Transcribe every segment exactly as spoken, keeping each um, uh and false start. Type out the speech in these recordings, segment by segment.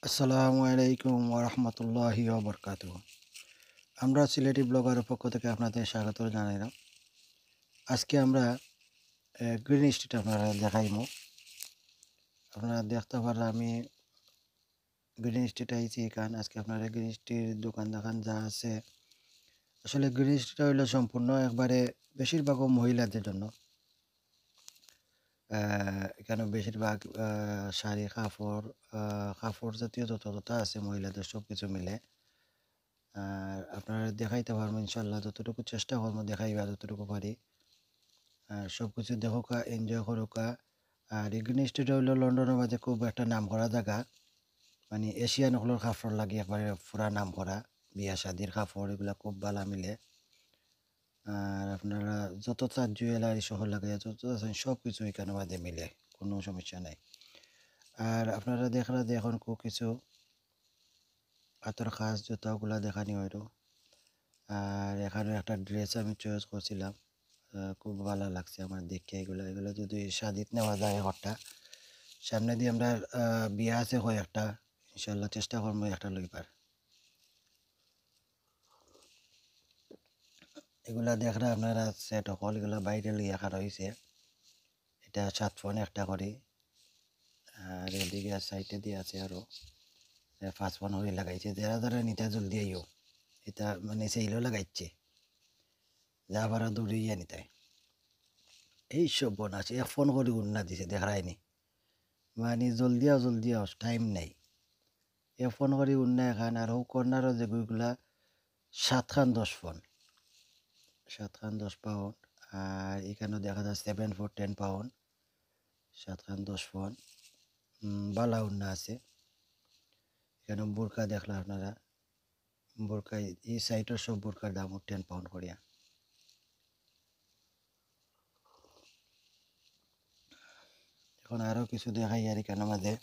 আসসালামু আলাইকুম ওয়া রাহমাতুল্লাহি ওয়া বারাকাতুহু। আমরা সিলেটি ব্লগারের পক্ষ থেকে আপনাদের স্বাগত জানাইলাম। আজকে আমরা, এ, গ্রিন স্ট্রিট আপনারা দেখাইমু। আপনারা দেখতা পাররা আমি গ্রিন স্ট্রিট আইছি এখান। আজকে আপনারা গ্রিন স্ট্রিট দোকান দেখান যা আছে। আসলে গ্রিন স্ট্রিট হইলো সম্পূর্ণ একবারে বেশিরভাগও মহিলাদের জন্য। আহ, এখানে বেশিরভাগ, আহ, শাড়ি, কাপড়, আহ, কাপড় জাতীয় যত যত আছে মহিলাদের সব কিছু মিলে। আর আপনারা দেখাইতে পারবো ইনশাল্লাহ, যতটুকু চেষ্টা করবো দেখাইবা যতটুকু পারি। আর সব কিছু দেখোকা, এনজয় করোকা। আর এই গ্রিন স্ট্রিট হইলো লন্ডনের মাঝে খুব একটা নাম করা জায়গা, মানে এশিয়ান অকলর কাপড় লাগে একবারে পুরা নাম করা। বিয়া শাদির কাপড় এগুলা খুব ভালা মিলে। আর আপনারা যত চান জুয়েলারি সহ লাগে যত আছেন সব কিছু এখানে মাঝে মিলে, কোনো সমস্যা নাই। আর আপনারা দেখরা যে এখন কো-, কিছু হাতর কাজ জুতাগুলা দেখানি হইল। আর এখানে একটা ড্রেস আমি চয়েস করছিলাম, আহ, খুব ভালা লাগছে আমার দেখে এগুলা। এগুলা যদি শাদিত নেওয়া যায় একটা, সামনে দিয়ে আমরা, আহ, বিয়া আছে কয়েকটা, ইনশাল্লাহ চেষ্টা করবো একটা লইবার। এগুলা দেখরা আপনারা সেট হকল, এগুলা বাইরে লইয়া খাড়া হইছে। এটা সাত ফোন একটা করি, আর এদিকে সাইডে দিয়ে আছে আরো, এ, পাঁচ ফোন হয়ে লাগাইছে। যারা যারা নিতা জলদি আইও, এটা মানে সেইলও লাগাইছে, যা পারা দৌড়ে গিয়া নিতাই। এই সব বোন আছে, এক ফোন করি উন্না দিছে, দেখরায়নি, মানে জলদি আও, জলদি আও, টাইম নাই। এ ফোন করি উন্না এখান, আর হৌ কর্নারও যে গুইগুলা সাতখান দশ ফোন, সাতখান দশ পাউন্ড। আর এখানেও দেখা যায় সেভেন ফোর টেন পাউন্ড, সাতখান দশ ফোন। উম, বালা উন্না আছে। এখানে বোরকা দেখলা আপনারা, বোরকা, এই সাইডের সব বোরকার দাম টেন পাউন্ড করিয়া। এখন আরো কিছু দেখাই আর এখানে মাঝে,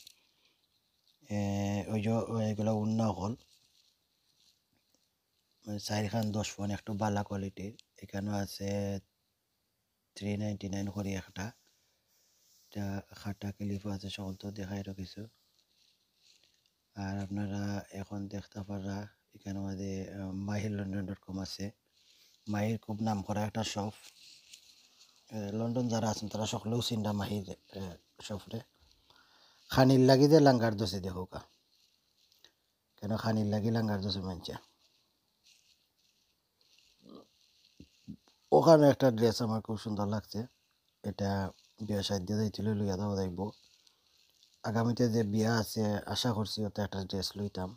এ, ওই যে, ওই এগুলা উন্না হকল, মানে চাইরখান দশ ফোন, একটু বালা কোয়ালিটির। এখানেও আছে থ্রি নাইনটি নাইন করি একটা, এটা খাটা ক্লিপ আছে, সকল তো দেখাই আরো কিছু। আর আপনারা এখন দেখতা পাররা এখানে মাঝে, আহ, মাহির লন্ডন ডট কম আছে। মাহির খুব নাম করা একটা শপ। আহ, লন্ডন যারা আছেন তারা সকলেও চিনরা মাহির, আহ, শপরে। খানির লাগি যে লাঙ্গার দোষে দেখোকা, কেন খানির লাগি লাঙ্গার দোষে মানছে। ওখানে একটা ড্রেস আমার খুব সুন্দর লাগছে, এটা বিয়া শাদিত যাইতে লইয়া যাওয়া যাইব। আগামীতে যে বিয়া আছে, আশা করছি ওতে একটা ড্রেস লইতাম।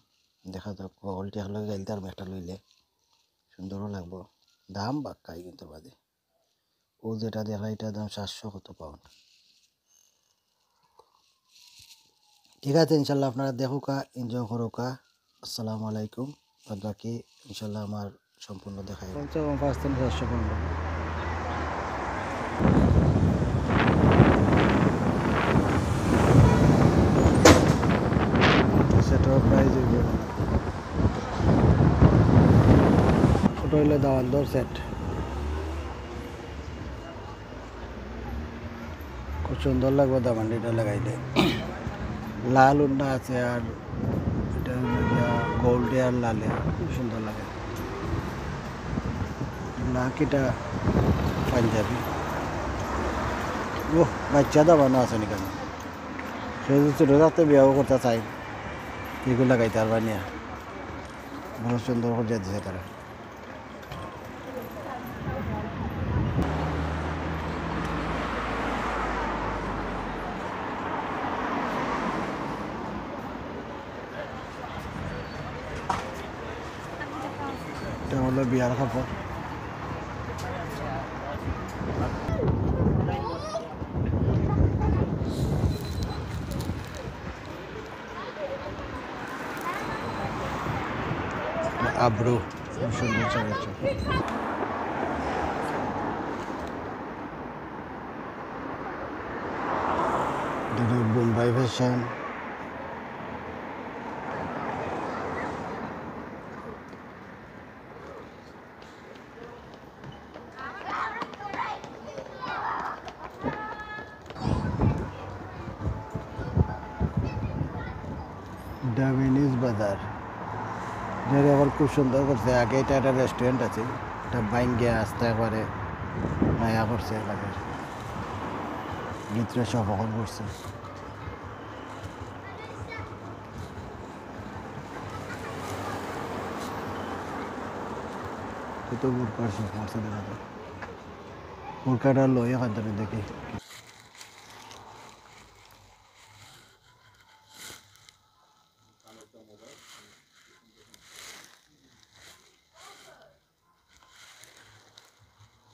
দেখা যাক, হকলটি একলগে গাইলতাম একটা লইলে সুন্দরও লাগবো। দাম বাক্কাই কিন্তু বাদে। ও যেটা দেখা, এটার দাম সাতশো কত পাউন্ড। ঠিক আছে, ইনশাল্লাহ আপনারা দেখোকা, এনজয় করোকা। আসসালামু আলাইকুম। বাদ বাকি ইনশাল্লাহ আমার সম্পূর্ণ দেখাই। কমসে কম পাঁচ থেকে সাতশো পাউন্ড। সেটার প্রাইস হইবে, ওটা হইলো দাওয়ান্দর সেট। খুব সুন্দর লাগবে দামান্ডিটা লাগাইলে। লাল উন্না আছে, আর এটা হইলো গিয়া গোল্ডে আর লালে, খুব সুন্দর লাগে। ব্ল্যাক, এটা পাঞ্জাবি। ওহ, বাচ্চা দামানো আছে নি কেন? সে যদি ছোটো থাকতে বিয়াও করতে চাই, এগুলো লাগাইতে পারবা নিয়া। বড় সুন্দর করে দিছে তারা। এটা হলো বিয়ার কাপড়। আব্রু, খুব সুন্দর চলেছে। এটা বোম্বাই ফ্যাশন। ডামিনিজ বাজার, যেটা এখন খুব সুন্দর করছে। আগে এটা একটা রেস্টুরেন্ট আছিল, এটা ভাঙ্গিয়া আস্তা একবারে নয়া করছে এলাকার ভিতরে সব এখন করছে। কত বুরকার সব করছে দেখা যায়। বুরকাটা লই এখান থেকে দেখি।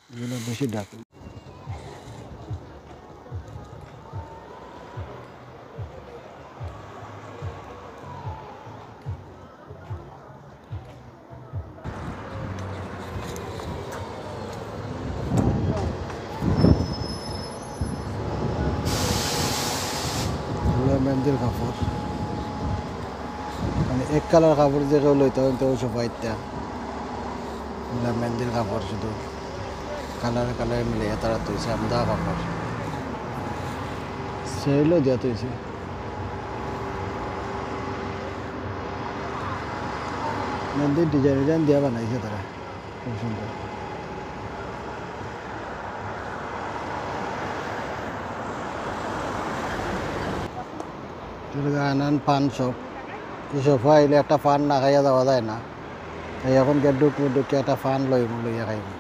এগুলো বেশি ডাক। এগুলো মেহেন্দির কাপড়, মানে এক কালার কাপড় যে কেউ লইতে হয় তো সবাই ইত্যা। এগুলো মেহেন্দির কাপড়, শুধু কালার কালার মিলে তারা তৈছে আমদা কাপড়। সেলও দিয়া তৈছে। মেহেন্দির ডিজাইন ডিজাইন দিয়া বানাইছে তারা, খুব সুন্দর। চুরগা আনান পান শপ, এই শপ আইলে একটা পান না খাইয়া যাওয়া যায় না। তাই এখন গিয়া ঢুকমু, ঢুকিয়া একটা পান লইমু, লইয়া খাইমু।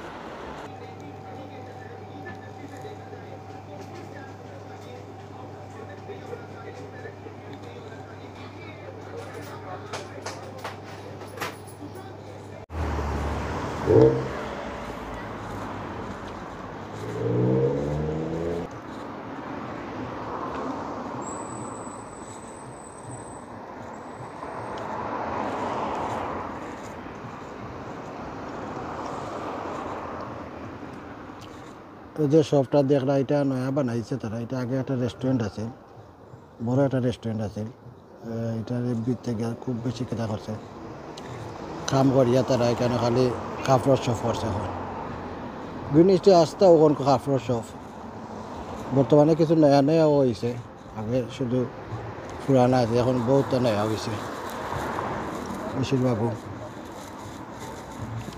এই যে শপটা দেখরা, এটা নয়া বানাইছে তারা। এটা আগে একটা রেস্টুরেন্ট আছে, বড় একটা রেস্টুরেন্ট আছে। এ, এটার ভিতরে গিয়া খুব বেশি কেনা করছে। কাম করিয়া তারা এখানে খালি কাপড়র শপ করছে এখন। গ্রিন স্ট্রিট আস্তা ওখান কাপড়র শপ। বর্তমানে কিছু নয়া নয়া হইছে, আগে শুধু পুরানা আছে, এখন বহুত নয়া হইছে। বেশিরভাগ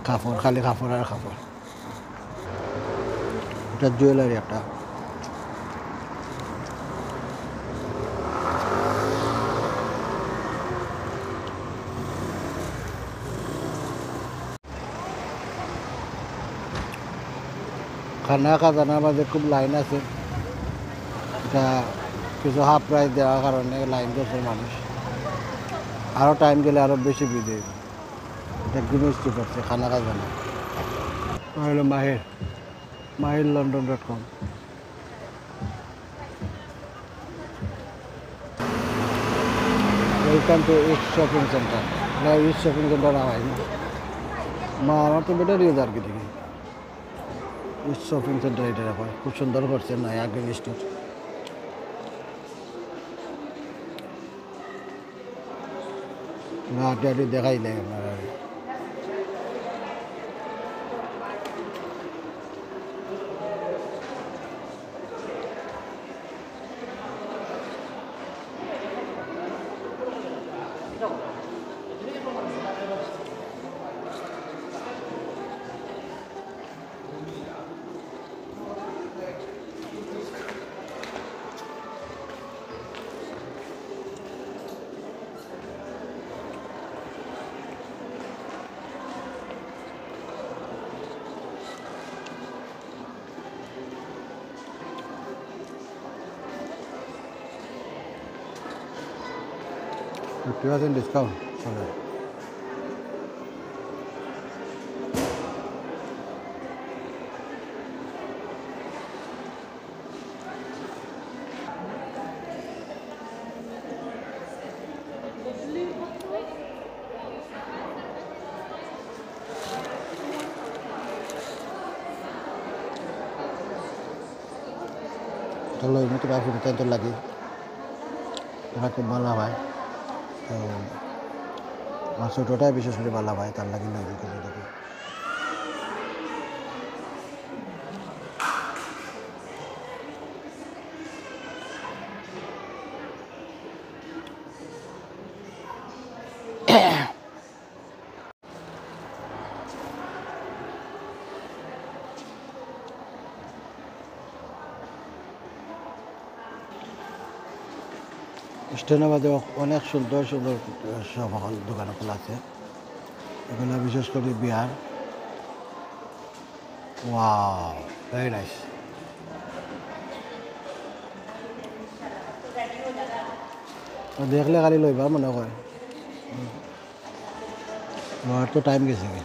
কাপড়, খালি কাপড় আর কাপড়। এটা জুয়েলারি একটা। খানা খাজানার মাঝে খুব লাইন আছে। এটা কিছু হাফ প্রাইস দেওয়ার কারণে লাইন ধরছে মানুষ। আরও টাইম গেলে আরও বেশি ভিড় হইব। এটা গ্রিন স্ট্রিট আছে, খানা খাজানা। হলো Mahir, Mahir London dot com. Welcome to East Shopping Center। না, East Shopping Center না হয় না। মা, আমার তো বেটারি আর কি দেখি। East Shopping Center এটা রাখো, খুব সুন্দর করছে না, আগে স্টোর। না, আগে আগে দেখাই দেয় আপনারা। Fifty percent discount চলে। এটা লইমু তো ভাই, ফুটে তো লাগি। এটা খুব ভালা ভাই। তো আমার ছোটটাই বিশেষ করে ভালা ভাই, তার লাগি লইমু তো দেখি। স্টেশনের মধ্যে অনেক সুন্দর সুন্দর সব দোকান খোলা আছে। এগুলো বিশেষ করে বিয়ার। Wow, very nice। তো দেখলে খালি লইবা মনে হয়। আমার তো টাইম গেছে গি।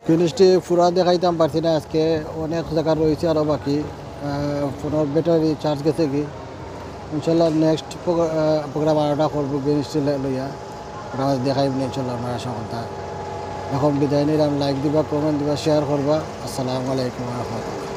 ফিনিশটি পুরা দেখাইতাম পারছি না আজকে, অনেক জায়গা রয়েছে আরও বাকি। আহ, ফোনের ব্যাটারি চার্জ গেছে গি। ইনশাল্লাহ নেক্সট প্রোগ্রাম আরোটা করবো ফিনিশটি লইয়া, ওটা দেখাইব না ইনশাল্লাহ আপনারা সকলতা। এখন বিদায় নিলাম, লাইক দিবা, কমেন্ট দিবা, শেয়ার করবা। আসসালামু আলাইকুম ওয়া রাহমাতুল্লাহ।